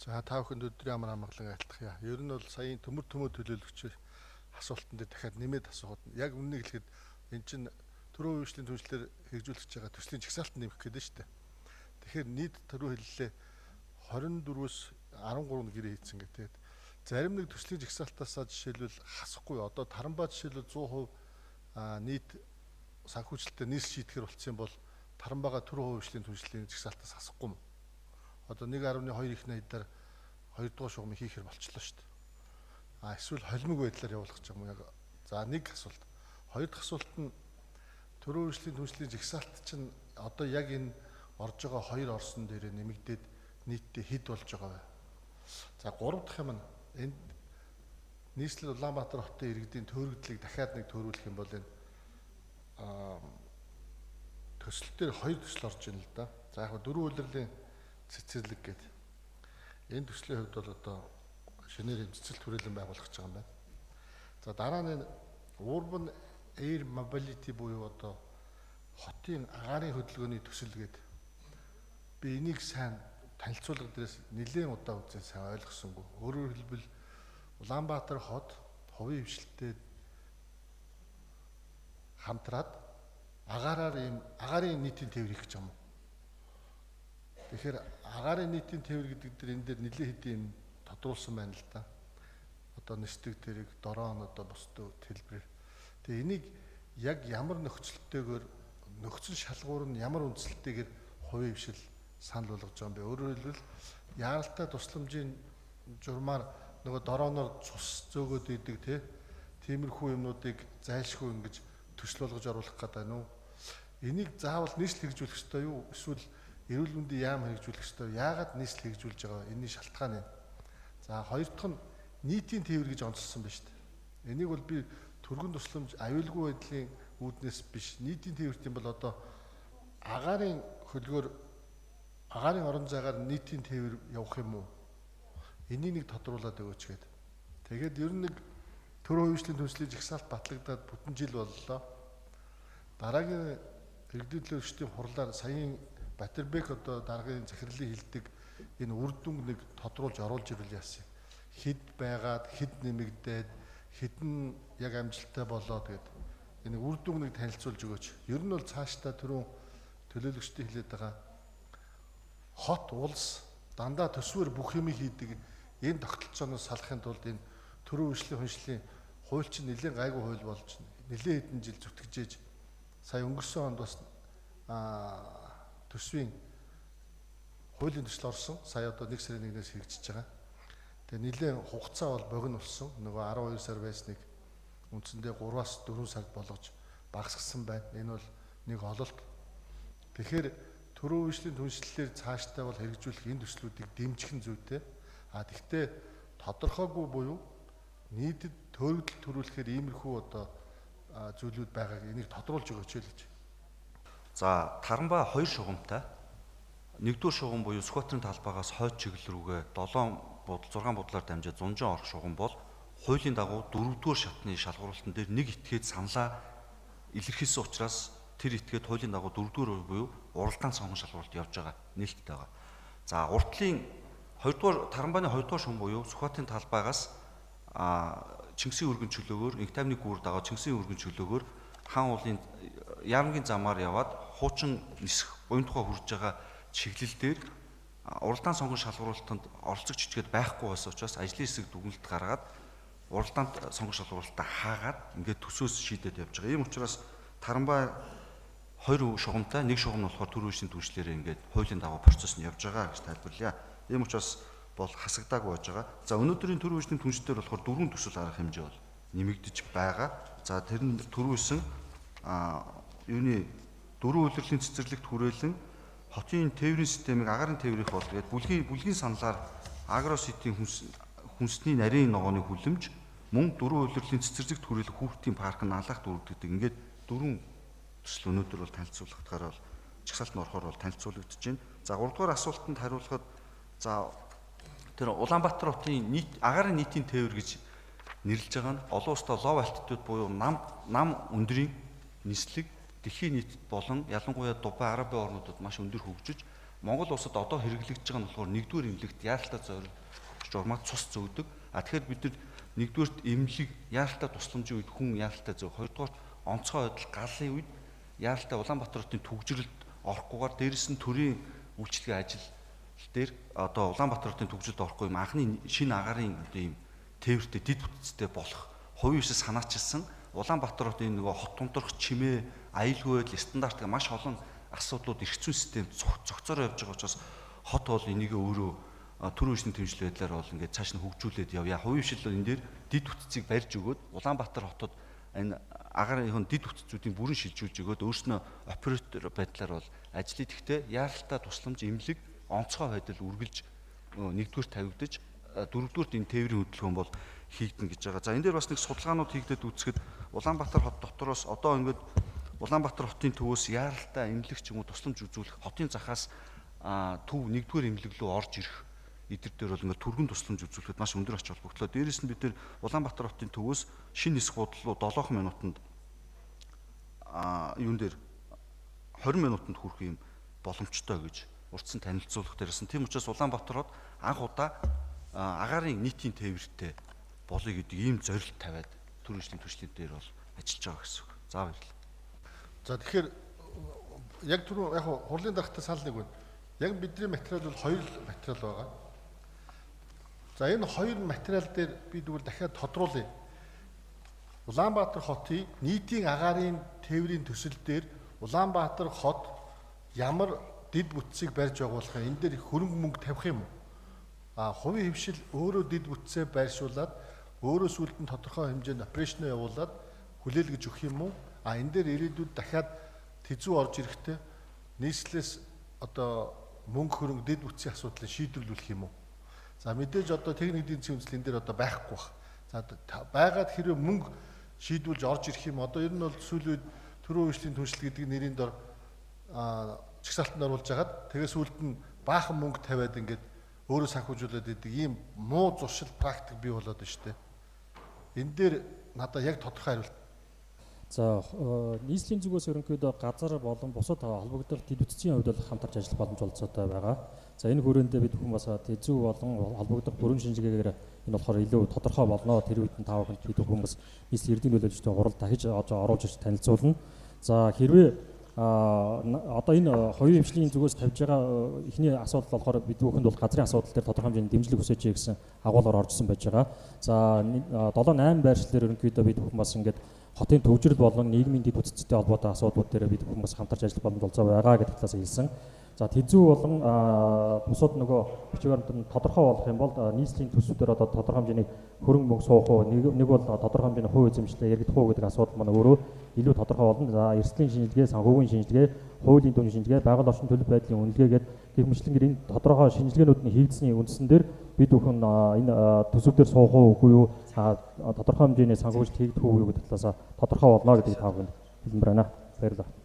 За, та бүхэнд өдрийн амар амгалан айлтгая. Ер нь бол саяын төмөр төмөө төлөөлөгч асуултан дээр дахиад нэмээд асуухад яг үннийг хэлэхэд эн чинь төрийн хөгжлийн түншлэлээр хэрэгжүүлж байгаа төслийн жагсаалт нэмэх гэдэг нь шүү дээ. Тэгэхээр нийт төрийн хэллээ 24-өөс 13 гэрээ хийцэн гэдэг. Зарим нэг төслийн жагсаалтаасаа жишээлбэл хасахгүй. Одоо Тарамбаа жишээлбэл 100% нийт санхүүжилтээр нийслэл шийтгэхэр болцсон юм бол Тарамбаага төрийн хөгжлийн түншлэлийн жагсаалтаас хасахгүй юм. Одоо 1.2 их найдаар 2 дугаар шугамыг хийхэр болчлоо шүү дээ. А эсвэл холимог байдлаар явуулах ч юм уу яг. За, нэг асуулт. Хоёр дахь асуулт нь төрийн хөгжлийн түншлэлийн жагсаалт чинь одоо яг энэ орж байгаа хоёр орсон дээрээ нэмэгдээд нийтдээ хэд болж байгаа вэ? За, гурав дахь юм нь энд нийслэл Улаанбаатар хотын иргэдийн төөрөгдлийг дахиад нэг төөрүүлэх юм бол энэ төсөл дээр хоёр төсөл орж ийн л да. За, яг дөрвөн улирлын цэцэрлэг гэдэг. Энэ төслийн хувьд бол одоо шинээр цэцэл хүрээлэн байгуулах гэж байгаа юм байна. За, дараа нь Urban Air Mobility буюу одоо хотын агаарын хөдөлгөөний төсөл гэдэг. Би энийг сайн танилцуулга дээрээс нэлээд удаа үзээ сайн ойлгосонгүй. Өөрөөр хэлбэл Улаанбаатар хот хувийн хвшилтэд хамтраад агаараар ийм агаарын нийтийн тээвэр хийх гэж юм уу? Тэгэхээр агаарын нийтийн тээвэр гэдэг дээр энэ дээр нэлээд хэдийн юм тодруулсан байна л да. Одоо нисдэг тэрэг, дрон одоо бусдын төлбөрөөр. Тэгээ энийг яг ямар нөхцөлтэйгээр нөхцөл шалгуур нь ямар үндсэлтэйгээр хувийн хвшил санал болгож байгаа юм бэ? Өөрөөр хэлбэл яаралтай тусламжийн журмаар нөгөө дрооноор цус зөөгөөд идэг те тиймэрхүү юмнуудыг зайлшгүй ингэж төсөл болгож оруулах гэдэг нь үү? Энийг заавал нийслэл хэрэгжүүлэх ёстой юу? Эсвэл эрүүл мэндийн яам хэрэгжүүлэх ёстой? Яагаад нийслэл хэрэгжүүлж байгаа? Энэний шалтгаан нь. За, хоёр дахь нь нийтийн тээвэр гэж онцлсон байна шүү дээ. Энийг бол би түргэн тусламж аюулгүй байдлын үүднээс биш. Нийтийн тээвэрт юм бол одоо агаарын хөлгөөр агаарын орон зайгаар нийтийн тээвэр явах юм уу? Энийг нэг тодруулаад өгөөч гээд. Тэгээд ер нь нэг төрийн хөгжлийн төслийн жагсаалт батлагдаад бүтэн жил боллоо. Дараагийн иргэдийн төлөөлөгчдийн хурлаар саяын Батэрбек одоо даргын захирлын хилдэг энэ үр дүнг нэг тодруулж оруулж ирвэл яасан. Хэд байгаад, хэд нэмэгдээд, хэдэн яг амжилттай болоод гээд энэ үр дүнг нэг танилцуулж өгөөч. Ер нь бол цаашдаа түрүүн төлөөлөгчдийн хэлээд байгаа хот улс дандаа төсвөр бүх юм хийдэг энэ тогтолцооноос салахын тулд энэ төрийн хөгжлийн хөншлийн хууль чинь нэлээд гайгүй хууль болж нэлээд хэдэн жил зүтгэжээж сая өнгөрсөн онд бас төсвийн хуулийн төсөл орсон. Сая одоо 1 сарын 1-ээс хэрэгжиж байгаа. Тэгээ нэлээд хугацаа бол богино болсон. Нөгөө 12 сар байсныг үндсэндээ 3-аас 4 сард болгож багасгасан байна. Энэ бол нэг ололт. Тэгэхээр төрийн хөгжлийн түншлэлээр цаашдаа бол хэрэгжүүлэх энэ төслүүдийг дэмжих нь зүйтэй. А тэгтээ тодорхойгүй буюу нийтэд төөрөгдөл төрүүлэхээр иймэрхүү одоо зүйлүүд байгааг энийг тодруулж өгөөч л гэж. За, Тарамбаа хоёр шугамтай. Нэгдүгээр шугам буюу Сүхбаатарын талбайгаас хойд чиглэл рүүгээ 7 будал 6 будлаар дамжаад зунжин орох шугам бол хуулийн дагуу дөрөвдүгээр шатны шалгуурлалтан дээр нэг этгээд саналаа илэрхийлсэн учраас тэр этгээд хуулийн дагуу дөрөвдүгээр буюу уралдаан сонгон шалгуулалт явж байгаа, нээлттэй байгаа. За, уртлын хоёрдугаар Тарамбааны хоёрдугаар шугам буюу Сүхбаатарын талбайгаас Чингисийн өргөн чөлөөгөөр инх тайвны гүүр дагаа Чингисийн өргөн чөлөөгөөр хаан уулын Ярамгийн замаар яваад хуучин нисэх буян тухай хүрж байгаа чиглэл дээр уралдаан сонгон шалгуулалтанд оролцогч ичгээд байхгүй байсан учраас ажлын хэсэг дүгнэлт гаргаад уралдаанд сонгон шалгуулалтаа хаагаад ингээд төсөөс шийдээд явж байгаа. Ийм учраас Тарамбаа хоёр шугамтай, нэг шугам нь болохоор төрийн хөгжлийн түншлэлээр ингээд хуулийн дагуу процесс нь явж байгаа гэж тайлбарлая. Ийм учраас бол хасагдаагүй байж байгаа. За, өнөөдрийн төрийн хөгжлийн түншлэлээр болохоор дөрвөн төсөл арга хэмжээ бол нэмэгдэж байгаа. За, тэр нь төрийн юуны дөрвөн улирлын цэцэрлэгт хүрээлэн хотын тээврийн системийг агаарын тээврийнх бол тэгээд бүлгийн саналаар агро ситийн хүнсний нарийн ногооны хүлэмж мөн дөрвөн улирлын цэцэрлэгт хүрээлэх хүүхдийн парк нь алаах дүүрдэгдэг. Ингээд дөрвөн төсөл өнөөдөр бол танилцуулгахдаар бол жагсаалт нь орохоор бол танилцуулагдаж байна. За, гуравдугаар асуултанд хариулахад за тэр Улаанбаатар хотын нийт агаарын нийтийн тээвэр гэж нэрлэж байгаа нь олон улстай low altitude буюу нам өндрийн нислэг дэлхийн нийтэд болон ялангуяа Дубай, Арабын орнуудад маш өндөр хөгжиж Монгол улсад одоо хэрэглэгдэж байгаа нь болохоор нэгдүгээр эмнэлэгт яаралтай зориулж журмаар цус зөөдөг. А тэгэхээр бид нар нэгдүгээрт эмнэлэг яаралтай тусламжийн үед хүн яаралтай зөөх, хоёрдугаарт онцгой байдал галлын үед яаралтай Улаанбаатар хотын түгжрэлд орохгүйгээр дээрэс нь төрийн үйлчилгээ ажил дээр одоо Улаанбаатар хотын түгжрэлд орохгүй юм анхны шинэ агаарын одоо ийм тээвртэй дэд бүтцтэй болох хувийн хвшил санаачилсан Улаанбаатар хотын нөгөө хот унтрах чимээ аюулгүй байдал стандарт гэх маш олон асуудлууд эрх зүйн систем цогцороо явж байгаа учраас хот бол энийг өөрөө төрийн хвшлийн тэмцэл байдлаар бол ингээд цааш нь хөгжүүлээд явъя. Хувийн хвшил энэ дээр дэд бүтцийг барьж өгөөд Улаанбаатар хотод энэ агаарын дэд бүтцүүдийн бүрэн шилжүүлж өгөөд өөрснөө оператор байдлаар бол ажлыг тэгтээ яаралтай тусламж эмнэлэг онцгой байдал үргэлж нэгдүгээр тавигдаж дөрөвдүгüрт энэ тээврийн хөдөлгөөн бол хийгдэнэ гэж байгаа. За энэ дээр бас нэг судалгаанууд хийгдэд үзэхэд Улаанбаатар хот дотроос одоо ингээд Улаанбаатар хотын төвөөс яаралтай эмнэлэг ч юм уу тусламж үзүүлэх хотын захаас төв нэгдүгээр эмнэлэг рүү орж ирэх эдгээр дээр бол ингээд түргэн тусламж үзүүлэхэд маш өндөр ач холбогдлоо. Дээрээс нь бид нэр Улаанбаатар хотын төвөөс шинэ нисэх буудлын руу 7 минутанд юун дээр 20 минутанд хүрэх юм боломжтой гэж урдсан танилцуулга дээрсэн. Тийм учраас Улаанбаатар хот анх удаа агаарын нийтийн тээвэртэй болъё гэдэг ийм зорилт тавиад төрийн хвшлийн түвшлийн дээр бол ажиллаж байгаа гэсэн үг. За баярлалаа. За тэгэхээр яг түрүү яг хурлын даргатай санал нэг байна. Яг бидний материал бол хоёр материал байгаа. За энэ хоёр материал дээр би тэгвэл дахиад тодруулъя. Улаанбаатар хотын нийтийн агаарын тээврийн төсөл дээр Улаанбаатар хот ямар дэд бүтцийг барьж байгуулах юм? Энэ дээр хөрөнгө мөнгө тавих юм уу? А хувийн хвшил өөрөө дэд бүтцээ байршуулад өөрөө сүүлд нь тодорхой хэмжээнд операшноо явуулаад хүлээлгэж өгөх юм уу? А энэ дээр ирээдүйд дахиад тэзүү орж ирэхдээ нийслэлээс одоо мөнгө хөрөнгө дэд бүтцийн асуудлыг шийдвэрлүүлэх юм уу? За мэдээж одоо техник эдийн засгийн үзэл энэ дээр одоо байхгүй бах. За байгаад хэрвээ мөнгө шийдвүүлж орж ирэх юм одоо ер нь бол сүүлийн үед төрийн хвшлийн түншлэл гэдэг нэрийн дор чагсаалтанд оруулж хагаад тэгээ сүүлд нь баахан мөнгө тавиад ингээд өөрөө санхүүжүүлээд идэг ийм муу зуршил практик бий болоод байна шүү дээ. Энэ дээр надад яг тодорхой хариулт. За нийслэлийн зүгээс ерөнхийдөө газар болон бусад холбогдох дэд бүтцийн хувьд бол хамтарч ажиллах боломж олцоотой байгаа. За энэ хүрээндээ бид бүхэн бас тэзүү болон холбогдох бүрэн шинжилгээгээр энэ болохоор илүү тодорхой болно. Тэр үед нь та бүхэнд бид бүхэн бас нийслэлийн эрдэнэ нөлөөлөгчтэй хурал дахиж оруулж ирж танилцуулна. За хэрвээ одоо энэ хувийн хвшлийн зүгээс тавьж байгаа эхний асуудал болохоор бид бүхэнд бол газрын асуудал дээр тодорхой хэмжээний дэмжлэг хүсэж гэсэн агуулгаар оржсэн байж байгаа. За 7 8 байршил дээр ерөнхийдөө бид бүхэн бас ингээд хотын төвжирэл болон нийгмийн дэд бүтцтэй холбоотой асуудлууд дээр бид бүхэн бас хамтарч ажиллах боломж олцоо байгаа гэдэг талаас хэлсэн. За тэзүү болон бусад нөгөө бичиг баримт нь тодорхой болох юм бол нийслэлийн төсвүүдээр одоо тодорхой хэмжээний хөрөнгө мөнгө суух уу, нэг бол тодорхой хэмжээний хувь эзэмшлээ яригдах уу гэдэг асуудал маань өөрөө илүү тодорхой болно. За эрсдлийн шинжилгээ, санхүүгийн шинжилгээ, хуулийн дүн шинжилгээ, байгаль орчин төлөв байдлын үнэлгээ гээд гэх мэтлэнгээр энэ тодорхой шинжилгээнүүд нь хийгдсэний үндсэн дээр бид бүхэн энэ төсөв дээр суух уу үгүй юу, тодорхой хэмжээний санхүүжилт хийгдэх үү гэдэг талаас тодорхой болно гэдгийг та бүхэнд хэлмээр байна. Баярлалаа.